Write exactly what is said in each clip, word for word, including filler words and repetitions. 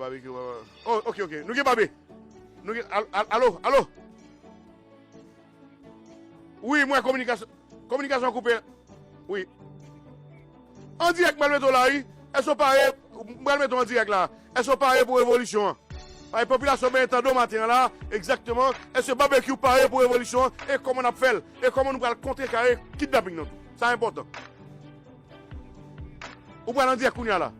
Babekyou, oh, ok, ok. Nou gen Babe. Nou gen, al- al- alo, alo. Wi, mwen kominikasyon, kominikasyon koupe. Wi. An dirèk, mwen mete w la, wi. Èske w pare? Mwen mete w an dirèk la. Èske w pare pou revolisyon an? Paske popilasyon benyen tande w maten an la, egzakteman. Èske Babekyou pare pou revolisyon an? E kòman n ap fè l? E kòman nou pral kontrekare kidnaping nan tou? Sa enpòtan. Ou pral an dirèk kounye a la.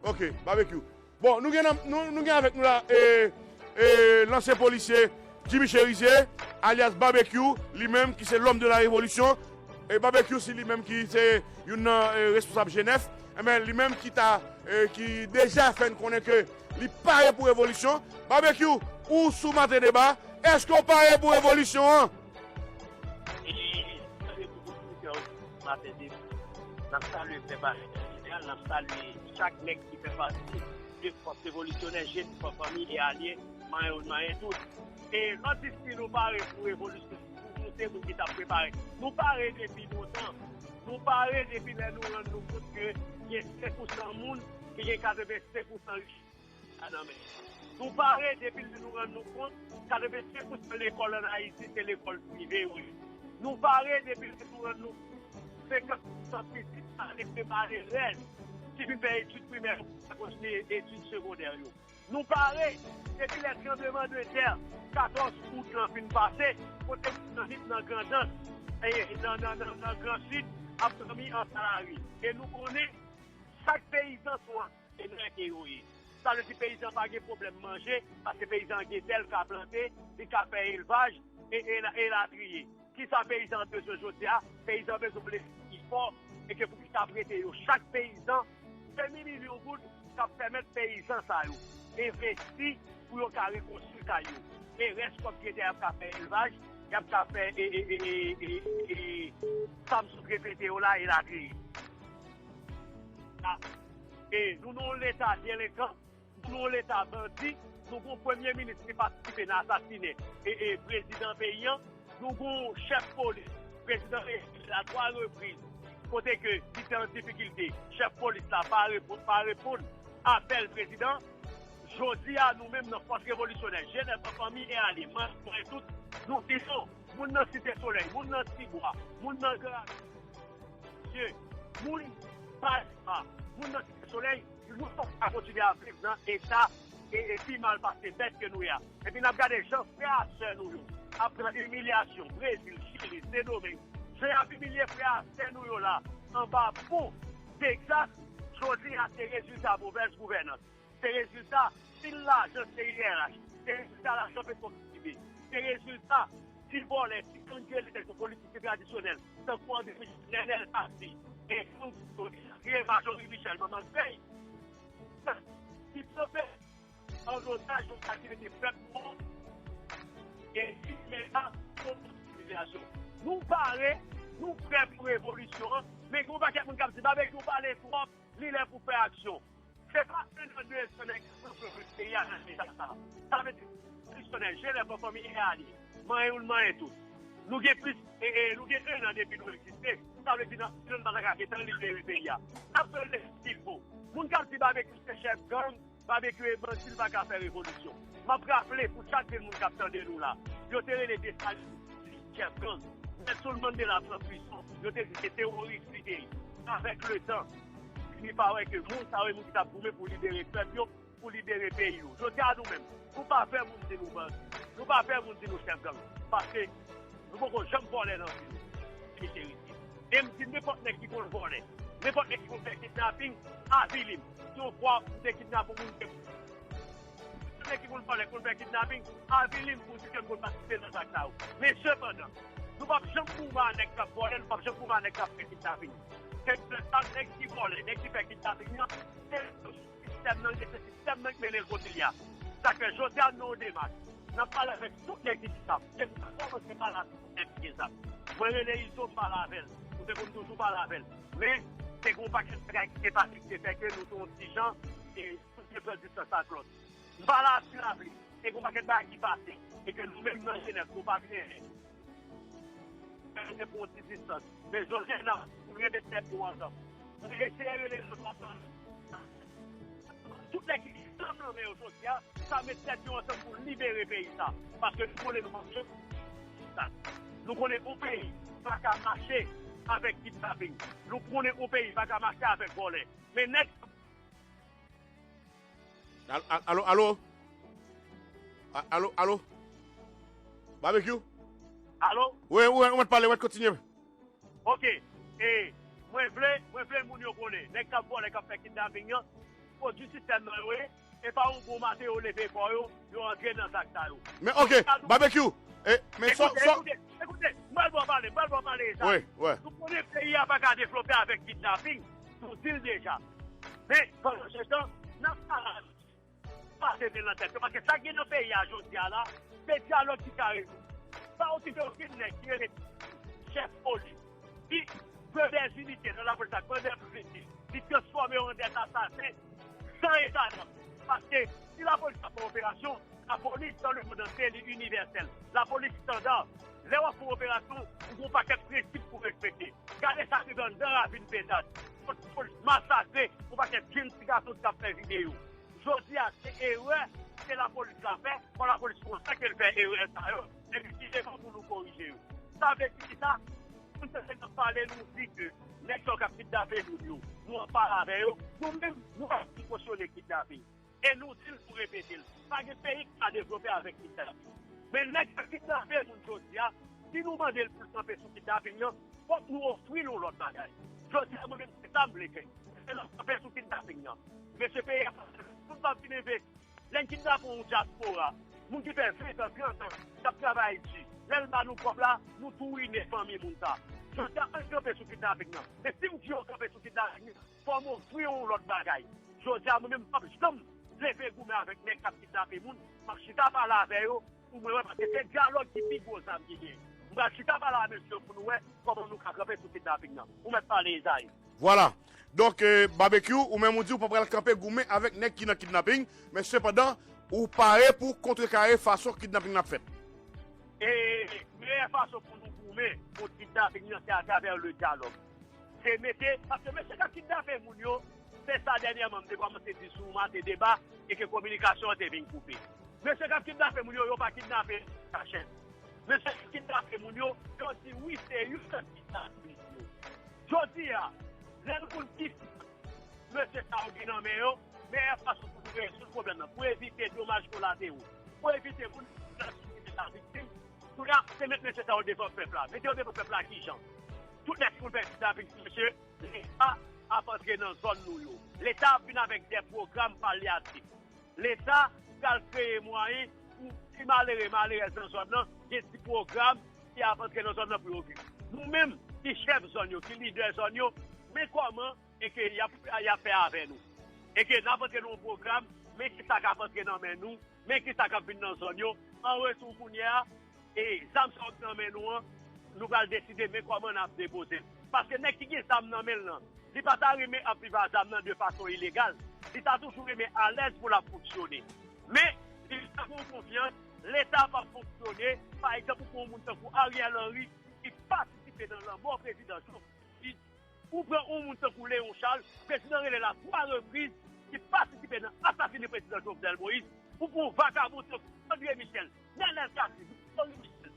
Ok, Babekyou. Bon, nou gen, nan- nou, nou gen avèk nou la e, e lansyen polisye Jimmy Cherizier, alyas Babekyou, li menm ki se l'homme de la révolution. E Babekyou, se li menm ki se youn nan e, responsab G nèf. Enben, li menm ki ta, e, ki deja fè n konnen ke li pare pou revolisyon. Babekyou, ou sou Maten Deba, èske w pare pou revolisyon an? E, salye tout otorite yo, Maten Deba. N ap salye pèp ayisyen an jeneral, n ap salye chak nèg ki fè pati de fòs revolisyonè, G nèf, Fanmi e Alye, Manyen Wood, Manyen Tout. E lòt di si nou pare pou revolisyon, nou se moun ki t ap prepare. Nou pare depi lontan. Nou pare depi lè nou rann nou kont ke gen senk pousan moun ki gen katrevensenk pousan richès la nan men yo. Nou pare depi lè nou rann nou kont katrevensenk pousan lekòl ann Ayiti se lekòl prive yo ye. Nou pare depi lè nou rann nou kont senkant pousan pitit pa ale prepare rèl ki vin fè etid primè yo pa kontinye etid segondè yo. Nou pare depi lè tranbleman de tè katòz out lan fin pase, kote moun nan vin nan Grandans, e, nan, nan, nan, nan Gran Sid, ap dòmi anba lari. E nou konnen chak peyizan sou an se nan ke yo ye. Sa vle di peyizan pa gen pwoblèm manje, paske peyizan gen tè l ka plante, li ka fè elvaj, e, e, e latriye. Kisa peyizan bezwen jodi a? Peyizan bezwen yon leta ki fò e ke pou ki ka prete yo. Chak peyizan, demi milyon goud k ap pèmèt peyizan sa yo envesti pou yo ka rekonstwi kay yo. E rès kòb ki rete a, y ap ka fè elvaj, y ap ka fè e, e, e, e, e, e, sa m sot repete yo la, e latriye. E nou nan yon leta delenkan, nou nan yon leta bandi, nou gon premye minis ki patisipe nan asasinen e, e prezidan peyi an, nou gon chèf polis, prezidan rejim la twa repriz, kote ke li te an difikilte, chèf polis la pa repo- pa reponn apèl prezidan. Jodi a, nou menm nan fòs revolisyonè, G nèf, Fanmi e Alye, Manyen Wood, Manyen Tout, nou di non, moun nan Site Solèy, moun nan Tibwa, moun nan Gran Ravin, moun Palma, moun nan Site Solèy, nou pa ka kontinye ap viv nan eta e, e pi mal pase bèt ke nou ye a. Epi n ap gade jan frè a sè nou yo ap pran imilyasyon, Brezil, Chili, Sendomeng, jan y ap imilye frè a sè nou yo la anba pon Texas, jodi a se rezilta movèz gouvènans. Se rezilta pil lajan C I R H. Se rezilta lajan Petro Caribe. Se rezilta ti vòlè, ti gang ki rele tèt yo politisyen tradisyonèl, tankou André Michel, Nenel Cassy, e gang ki rele Majorie Michel, manman grèy. Ki pran pèp an otaj, yon aktivite pèp nou an, e ki menas pou sivilizasyon. Nou pare, nou prè pou revolisyon an, men gen yon pakèt moun k ap di, Babekyou pale twòp, li lè pou fè aksyon. Se pa en an, de zan nèg yo pran peyi a nan eta sa. Sa vle di, plis konnen, G nèf, Fanmi e Alye, Manyen Wood, Manyen Tout. Nou gen plis, e, e, nou gen en an depi nou egziste. Sa vle di, nan en an, nou pa ta ka gentan libere peyi a. N ap fè l depi vo. Moun k ap di Babekyou se chèf gang, Babekyou e bandi, l pa ka fè revolisyon. M ap raple pou chak grenn moun k ap tande nou la, yo te rele Desalin chèf gang. Nelson Mandela pran prizon, yo te di se teworis li te ye. Avèk letan, fini pa wè ke moun sa yo e moun ki t ap goumen pou libere pèp yo, pou libere peyi yo. Jodi a nou menm, nou pa pè moun di nou bandi, nou pa pè moun di nou chèf gang, paske nou poko janm vòlè nan vi nou. Mesye Ricky, e m di nenpòt nèg ki konn vòlè, nenpòt nèg ki konn fè kidnaping, avili m. Si yon fwa m te kidnape yon moun, nenpòt nèg ki konn vòlè, konn fè kidnaping, avili m pou di ke m konn patisipe nan zak sa yo. Men sepandan, nou p ap janm kouve a nèg k ap vòlè, nou p ap janm kouve a nèg k ap fè kidnaping. Kèlkeswa nèg ki vòlè, nèg ki fè kidnaping nan, se sistèm nan, se sistèm nan ki mennen l kote l ye a. Sa k fè jodi a nou nan yon demach. N ap pale avèk tout nèg ki gen zam. Se pou sa kòmanse pale avèk tout nèg ki gen zam. Mwen rele Izo, m pale avè l. Ou te konn toujou pale avè l. Men, te gen yon pakèt bagay ki te pase ki te fè ke nou te yon ti jan, e, nou te pran distans ak lòt. M pale a Ti Lapli. Te gen yon pakèt bagay ki pase. E ke nou menm nan jenès, nou pa vin ede. Mete pou yon ti distans. Men jodi a, n ap rele tèt nou ansanm. Nou eseye rele lòt ansanm. Tout nèg ki gen zam nan men yo jodi a, sa met tèt yo ansanm pou libere peyi sa. Paske nou konnen nou pa sa. Nou konnen yon peyi pa ka mache avèk kidnaping. Nou konnen yon peyi pa ka mache avèk vòlè. Men nèg Al- al- Alo, alo? A- Alo, alo? Babekyou? Alo? Wi, wi, ou mèt pale, ou mèt kontinye. Ok. E, mwen vle, mwen vle moun yo konnen. Nèg k ap vòlè, k ap fè kidnaping nan, pwodui sistèm nan yo ye. E pa yon bon maten yo leve kò yo, yo antre nan zak sa yo. Men, ok, Babekyou. E, men sò, Ekoute, sò, ekoute, ekoute. M pral ba w pale, m pral ba w pale, Eza. Wi, wi. Nou konnen peyi a pa ka devlope avèk kidnaping. Nou di l deja. Men, pandan se tan, n ap pale pase men nan tèt yo. Paske sa k gen nan peyi a jodi a la, se dyalòg ki ka rezoud. Pa okipe okenn nèg ki rele chèf polis. Li pran dèzinite nan lapolis la, pran dèzinite. Li transfòme yo an dèzasasen san eta nanm. Paske si lapolis ap fè operasyon, lapolis dans le monde entier, li inivèsèl. Lapolis estanda. Lè w ap fè operasyon, ou gen yon pakèt prensip pou respekte. Gade sa k rive anndan ravin Petad. Kot polis masakre yon pakèt jenn ti gason ki t ap fè videyo. Jodi a, se erè ke lapolis la fè, fò lapolis konsa ke l fè erè sa yo, epi ki devan pou nou korije yo. Sa vle di ki sa? Moun sa se k ap pale, nou di ke nèg sa yo k ap kidnape moun yo, nou ap pale avè yo, nou menm, nou pa kosyone kidnaping. E nou di l, nou repete l, pa gen peyi ki ka devlope avèk kidnaping. Men nèg k ap kidnape moun jodi a, si nou mande l pou l kanpe sou kidnaping nan, fòk nou ofri l yon lòt bagay. Jodi a, mwen menm, se sa m vle fè. Se l ap kanpe sou kidnaping nan. Mesye, peyi a pa, tout pa vin envesti. Lè n kidnape yon dyaspora, moun ki fè ven tan, trant tan, k ap travay di, lè l ba nou kòb la, nou tou wine fanmi moun sa. Jodi a, ann kanpe sou kidnaping nan. Men si m di yo kanpe sou kidnaping nan, fò m ofri yo yon lòt bagay. Jodi a, mwen menm, m p ap janm leve goumen avèk nèg k ap kidnape moun. M ap chita pale avè yo pou mwen wè, paske se dyalòg ki pi gwo zam ki gen. M pral chita pale a mesye yo pou nou wè kòman nou ka kanpe sou kidnaping nan. Ou mèt pale, Ezayi. Vwala. Donk, eh, Babekyou, ou menm ou di ou pa pral kanpe goumen avèk nèg ki nan kidnaping, men sepandan, ou pare pou kontrekare fason kidnaping nan ap fèt. E meyè fason pou nou goumen kont kidnaping nan, se atravè le dyalòg. Se mete, paske mesye k ap kidnape moun yo, se sa dènyèman m te kòmanse di sou maten deba e ke kominikasyon an te vin koupe. Mesye k ap kidnape moun yo, yo pa kidnape kachèt. Mesye k ap kidnape moun yo, yo di wi, se yo k ap kidnape moun yo. Jodi a, lè nou konn ki mesye sa yo gen nan men yo, meyè fason pou nou rezoud pwoblèm nan, pou evite domaj kolatero, pou evite moun nan soufri la viktim, kounye a, se met mesye sa yo devan pèp la. Mete yo devan pèp la kijan? Tout nèg ki konn fè kidnaping sou mesye, Leta ap antre nan zòn nou yo. Leta ap vin avèk de pwogram palyatif. Leta pral kreye mwayen pou ti malere, malerèz nan zòn nan, gen ti pwogram ki ap antre nan zòn nan pou yo viv. Nou menm, ki chèf zòn yo, ki lidè zòn yo, men kòman e ke y ap, y ap fè avè nou. E ke n ap antre nan yon pwogram, men kisa k ap antre nan men nou, men kisa k ap vin nan zòn yo. An retou, kounye a, e zam sa yo k nan men nou an, nou pral deside men kòman n ap depoze l. Paske nèg ki gen zam nan men l lan, li pa ta renmen ap viv a zam nan de fason ilegal. Li ta toujou renmen alèz pou l ap fonksyone. Men, li pa gen konfyans, Leta p ap fonksyone. Pa egzanp, ou pran yon moun tankou Ariel Henry, ki patisipe nan lanmò prezidan Jovenel Moïse. Ou pran yon moun tankou Léon Charles, prezidan rele l a twa repriz, ki patisipe nan asasinen prezidan Jovenel Moïse. Ou pran yon vakabon tankou André Michel, Nenel Cassy, Victory Michel,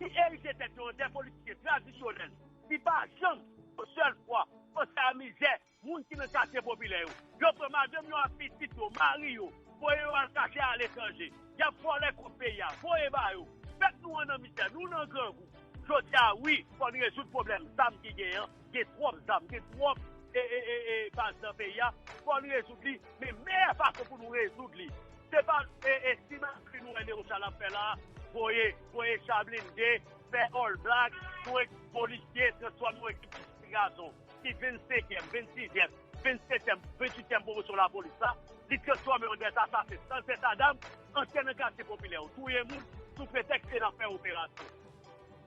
ki erije tèt yo an de politisyen tradisyonèl, ki pa janm, yon sèl fwa, panse a mizè moun ki nan katye popilè yo. Yo pran madanm yo ak pitit yo, mari yo, voye yo al kache aletranje. Y ap vòlè kòb peyi a, voye ba yo. Pèp nou an nan mizè, nou nan grangou. Jodi a, wi, fò n rezoud pwoblèm zam ki gen an. Gen twòp zam, gen twòp, e, e, e, e, baz nan peyi a. Fò n rezoud li, men meyè fason pou nou rezoud li, se pa, e, e, simulakri nou wè Léon Charles ap fè la, voye, voye cha blende, fè All Black, voye polisye, transfòme yon ekip ti gason ki vennsenkyèm, vennsizyèm, vennsetyèm, vennwityèm pwomosyon lapolis la, li transfòme yo an de asasen san zètadam, antre nan katye popilè yo, touye moun, sou pretèks ke n ap fè operasyon.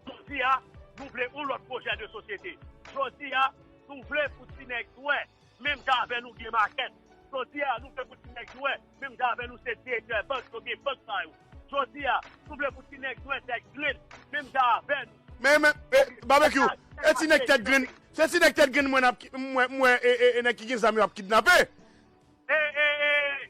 Jodi a, nou vle yon lòt pwojè de sosyete. Jodi a, nou vle pou ti nèg nwè, menm jan avè nou gen makèt. Jodi a, nou vle pou ti nèg nwè, menm jan avè nou se direktè bank, yo gen bank pa yo. Jodi a, nou vle pou ti nèg nwè tèt grenn, menm jan avè nou. Men, men, e, Babekyou, e ti nèg tèt grenn, se ti nèg tèt grenn mwen ap ki-, mwen, mwen, e, e, e nèg ki gen zam yo ap kidnape. E, e, e,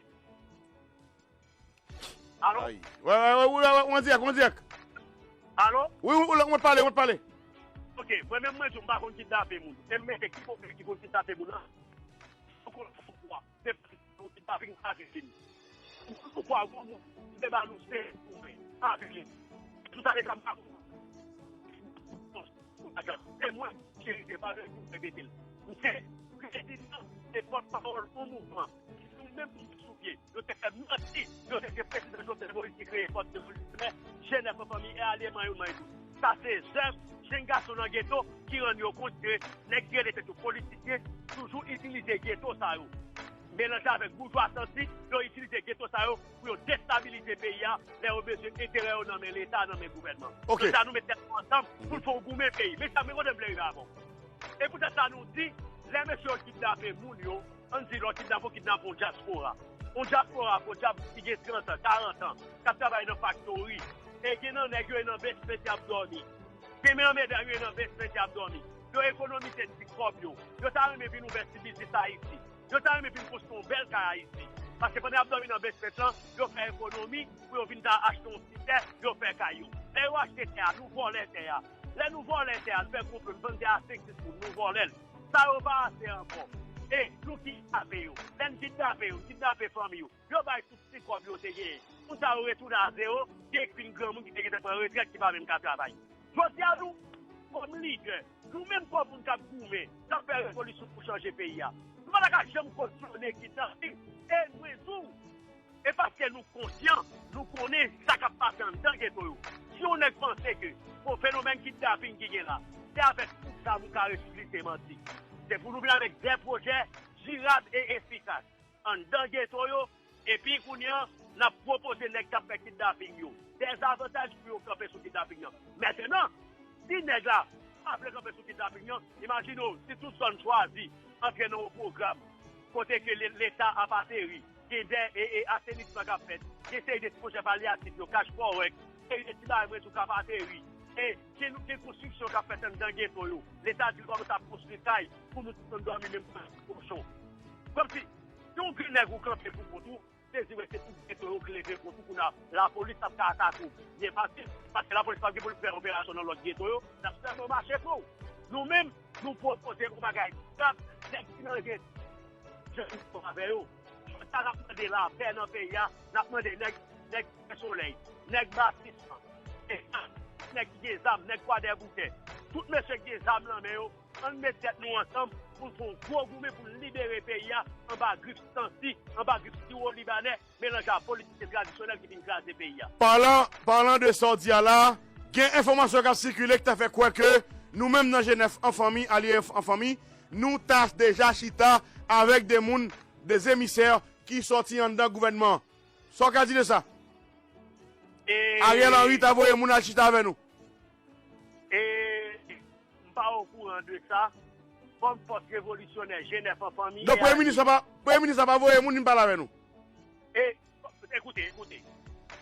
Alo? Ay. Wè, wè, wè, wè, wè, ou an dirèk, ou an dirèk. Alo? Wi, wi, wi, ou mèt pale, ou mèt pale. Ok, mwen menm mwen di w, m pa konn kidnape moun. E m mete ki kote ki konn kidnape moun lan. Ou konn pouvwa. Se pa yon kidnaping avili. Ou konn pouvwa, ou konn moun. Se ba nou se pou mwen. Avili. Tout sa de sa m pa konn. E mwen ki dirije pa jan pou repete l. M se prezidan e pòtpawòl yon mouvman. Nou menm nou sou pye. Yo te fè manti. Yo te di prezidan Jovenel Moïse ki kreye Fòs Revolisyonè, G nèf an fanmi e alye Manyen Manyen tou. Sa se zèv jenn gason nan geto ki rann yo kont ke nèg ki rele tèt yo politisyen toujou itilize geto sa yo. Melanje avèk boujwa santi, yo itilize geto sa yo pou yo destabilize peyi a lè yo bezwen enterè yo nan men Leta, nan men gouvènman. Ok. Jodi a nou met tèt nou ansanm pou n fè yon goumen peyi. Men sa, men kote m vle rive avè w. E poutèt sa nou di, lè mesye yo kidnape moun yo, ann di lè w kidnape, w kidnape yon dyaspora. Yon dyaspora, yon dyaspora ki gen trant an, karant an, k ap travay nan faktori. E gen nan nèg yo e nan basement y ap dòmi. Gen nan medam yo e nan basement y ap dòmi. Yo ekonomize ti kòb yo. Yo ta renmen vin ouvè ti biznis Ayiti. Yo ta renmen vin konstwi yon bèl kay Ayiti. Paske pandan y ap dòmi nan basement lan, yo fè ekonomi pou yo vin ta achte yon ti tè, yo fè kay yo. Lè yo achte tè a, nou vòlè tè a. Lè nou vòlè tè a, nou fè konplo, nou vann tè a senk sis moun, nou vòlè l. Sa yo pa ase ankò. E nou kidnape yo. Lè n kidnape yo, n kidnape fanmi yo. Yo bay tout ti kòb yo te genyen. Moun sa yo retounen a zewo, gen fin granmoun ki te gentan pran retrèt, ki pa menm ka travay. Jodi a nou, kòm lidè, nou menm kòm moun k ap goumen, k ap fè revolisyon pou chanje peyi a, nou pa ta ka janm kondone kidnaping. E mwen di w, e paske nou konsyan, nou konnen sa k ap pase anndan geto yo. Si yon nèg panse ke yon fenomèn kidnaping ki gen la, se avèk tout zam ou ka rezoud li, se manti. Se pou nou vin avèk de pwojè dirab e efikas anndan geto yo, epi kounye a, n ap pwopoze nèg k ap fè kidnaping yo de zavantaj pou yo kanpe sou kidnaping nan. Mentenan, si nèg la pa vle kanpe sou kidnaping nan, imajine w, si tout zòn chwazi antre nan yon pwogram kote ke le-, Leta ap ateri, gen de, e, e, asenisman k ap fèt, gen seri de ti pwojè palyatif yo, kach fòrèk, seri de ti bagay mwen tou k ap ateri. E gen, gen konstriksyon k ap fèt anndan geto yo. Leta di l kòmanse ap konstwi kay pou nou tout konn dòmi menm jan ak kochon. Kòmsi, si yon grenn nèg ou kanpe pou kont ou, se di wè se tout geto yo ki leve kont ou, kounye a lapolis ap ka atake w byen fasil, paske lapolis p ap gen pou l fè operasyon nan lòt geto yo, l ap sèlman mache sou w. Nou menm, nou pwopoze yon bagay dirab, nèg ki nan geto, jan nou fè avè yo. Jodi a, n ap mande lapè nan peyi a, n ap mande nèg, nèg Fè Solèy, nèg Batisman, nèg ki gen zam, nèg Kwadèboukè, tout mesye ki gen zam nan men yo, ann met tèt nou ansanm pou n fè yon gwo goumen pou n libere peyi a anba grif santi, anba grif siwo libanè, melanje a politisyen tradisyonèl ki vin kraze peyi a. Palan, palan de sa w di a la, gen enfòmasyon k ap sikile ki ta fè kwè ke nou menm nan G nèf an fanmi, alye an fanmi, nou ta deja chita avèk de moun, de emisè ki sòti anndan gouvènman. Sa w ka di de sa? E Ariel Henry ta voye moun al chita avè nou. E m pa okouran de sa. Kòm fòs revolisyonè G nèf an fanmi. Donk, premye minis la pa, premye minis la pa voye moun vin pale avè nou? E, ekoute, ekoute.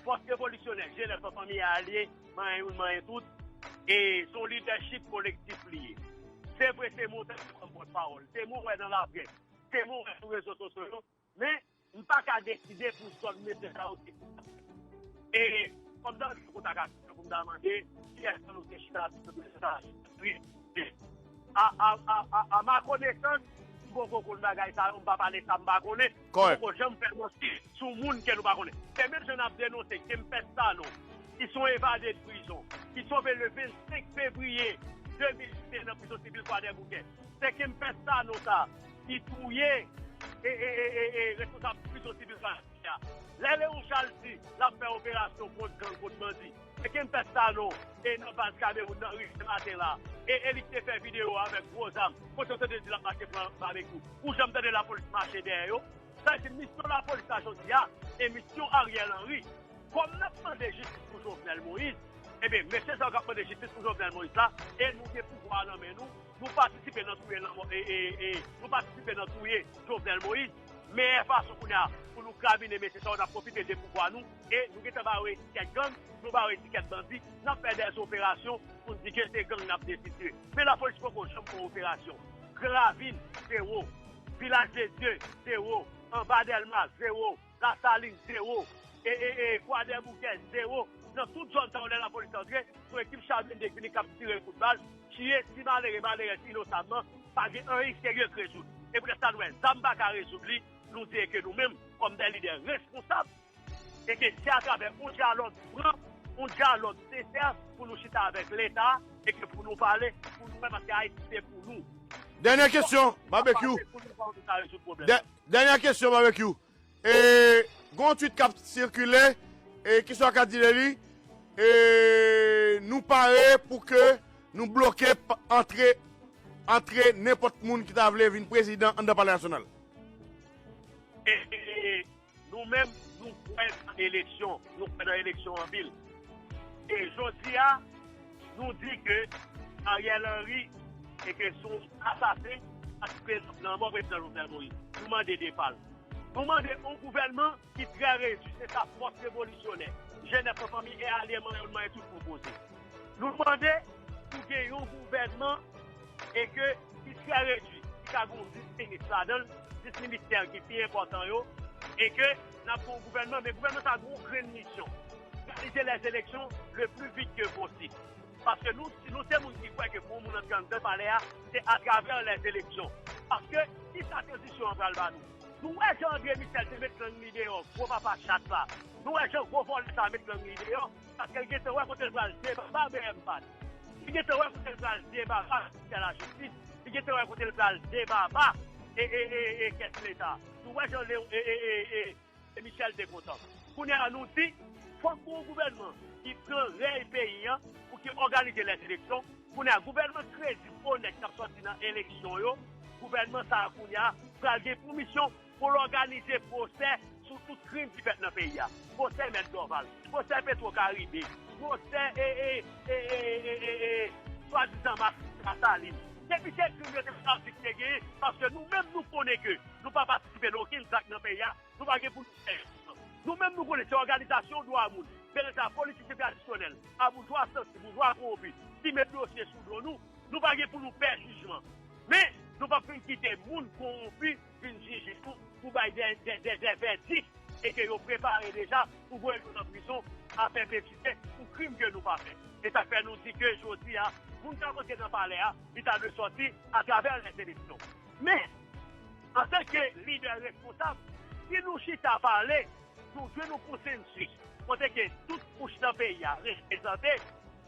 Fòs revolisyonè G nèf an fanmi alye, manyen youn, manyen tout. E se yon lidèchip kolektif li ye. Se vre, se mwen kòm pòtpawòl. Se mwen wè nan laprès. Se mwen wè sou rezo sosyo yo. Men, m pa ka deside pou zòn mesye sa yo te. E kòm dan kontak ak pou m ta mande, kiyès nan nou te chita sou mesye sa yo? A, a, a, a, a ma konesans, m poko konn bagay sa yo, m pa pale sa m pa konnen. M poko janm fè manti sou moun ke nou pa konnen. Se menm jan n ap denonse Kempès Sanon, ki se yon evade de prizon, ki sove le vennsenk fevriye de mil venteyen nan prizon sivil Kwadèboukè. Se Kempès Sanon sa ki touye e, e, e, e, e responsab prizon sivil sa a. Lè Leon Charles di l ap fè operasyon kont gang, kont bandi, se Kempès Sanon e nan baz Kamewoun nan ri Senmaten la. E, e li te fè videyo avèk gwo zam. Kote w tande di l ap mache pran babekyou? Ou janm tande lapolis mache dèyè yo? Sa vle di misyon lapolis la jodi a, e misyon Ariel Henry. Kòm n ap mande jistis pou Jovenel Moïse, ebyen, mesye sa yo k ap mande jistis pou Jovenel Moïse la, e nou gen pouvwa a nan men nou, nou patisipe nan touye lanmò, e, e, e, nou patisipe nan touye Jovenel Moïse. Meyè fason kounye a pou nou kramine mesye sa yo, n ap pwofite de pouvwa nou, e nou gentan ba yo etikèt gang, nou ba yo etikèt bandi, n ap fè dèzoperasyon pou n di ke se gang n ap deside. Men lapolis poko janm fè yon operasyon. Gran Ravin, zewo. Vilaj de Dye, zewo. Anba Dèlma, zewo. Lasalin, zewo. E, e, e, Kwadèboukè, zewo. Nan tout zòn sa yo, lè lapolis antre, se yon ekip char blende k vini k ap tire kout bal, tiye ti malere, malerèz inosanman, pa gen anyen serye k rezoud. E poutèt sa, nou wè, zam pa ka rezoud li, nou di ke nou menm, kòm de lidè responsab, e ke se atravè yon dyalòg fran, yon dyalòg sensè, pou nou chita avèk Leta, e ke pou nou pale, pou nou wè, paske Ayiti se pou nou. Dènyè kesyon, Babekyou. Pou nou pa, pou nou pa rezoud pwoblèm. Dè-, dènyè kesyon, Babekyou. E, gen yon tweet k ap sikile, e, kisa w ka di de li? E, nou pare pou ke nou bloke p-, antre, antre nenpòt moun ki ta vle vin prezidan anndan Palè Nasyonal. E, e, e, nou menm, nou kwè nan eleksyon, nou kwè nan eleksyon anpil. E jodi a, nou di ke Ariel Henry e ke se yon asasen, paske l ap nan mò prezidan Jovenel Moïse. Nou mande depa l. Nou mande yon gouvènman ki trè redui, se sa fòs revolisyonè, Jenèf an Fanmi e alye Manyòl Manyen tout pwopoze. Nou mande pou gen yon gouvènman e ke ki trè redui, ki ka gen dis minis ladan l, dis ministè ki pi enpòtan yo, e ke n ap gen yon gouvènman, men gouvènman sa gen yon grenn misyon, òganize lèzeleksyon le pli vit ke posib. Paske nou, si nou se moun ki kwè ke pou yon moun antre anndan palè a, se atravè lèzeleksyon. Paske, kisa tranzisyon an pral ba nou? Nou wè jan André Michel te met lang li deyò, gwo papa chat la. Nou wè jan gwo vòlè sa met lang li deyò, paske l gentan wè kote l pral debaba B M pat. Li gentan wè kote l pral debaba ministè lajistis. Li gentan wè kote l pral debaba e, e, e, e kès Leta. Nou wè jan Leo, e, e, e, e, e Michel te kontan. Kounye a nou di, fòk gen yon gouvènman ki pran rèy peyi an pou ki òganize lèzeleksyon. Kounye a, gouvènman kredib, onèt k ap sòti nan eleksyon yo, gouvènman sa a kounye a pral gen pou misyon pou l òganize pwosè sou tout krim ki fèt nan peyi a. Pwosè Mèt Dorval, pwosè Petro Karibe, pwosè e, e, e, e, e, e, e, swadizan mafya Lasalin. Depi se krim yo te fè, te genyen, paske nou menm nou konnen ke nou pa patisipe nan okenn zak nan peyi a, nou pa gen pou nou fè. Nou menm nou konnen se òganizasyon dwa moun, men lè sa politisyen tradisyonèl, a boujwa santi, boujwa kowonpi, ki met dosye sou do nou, nou pa gen pou nou pè jijman. Men, nou p ap fin kite moun kowonpi vin jije nou pou bay de, de, de, de vèdik e ke yo prepare deja pou voye nou nan prizon a pèpetite pou krim ke nou pa fè. E sa k fè nou di ke jodi a, moun k ap antre nan palè a, li ta dwe sòti atravè lèzeleksyon. Men, antanke lidè responsab, si nou chita pale, nou jwenn yon konsansis kote ke tout kouch nan peyi a reprezante,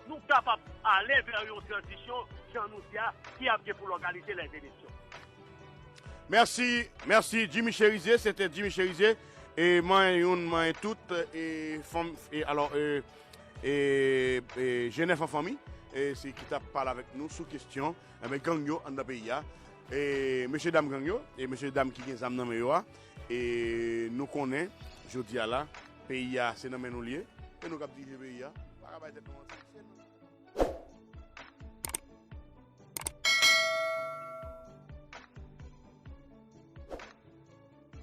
nou kapab ale vè yon tranzisyon, jan nou di a, ki ap gen pou l òganize lèzeleksyon. Mèsi, mèsi Jimmy Chérizier, se te Jimmy Chérizier, e manyen youn, manyen tout, e fanm, e alò, e, e, e Jenèf an Fanmi, e se ki t ap pale avèk nou sou kesyon, enben, gang yo anndan peyi a. E mesye dam gang yo, e mesye dam ki gen zam nan men yo a, e nou konnen, jodi a la, peyi a se nan men nou l ye, e nou k ap dirije peyi a, pa ka bay tèt nou manti, se nou.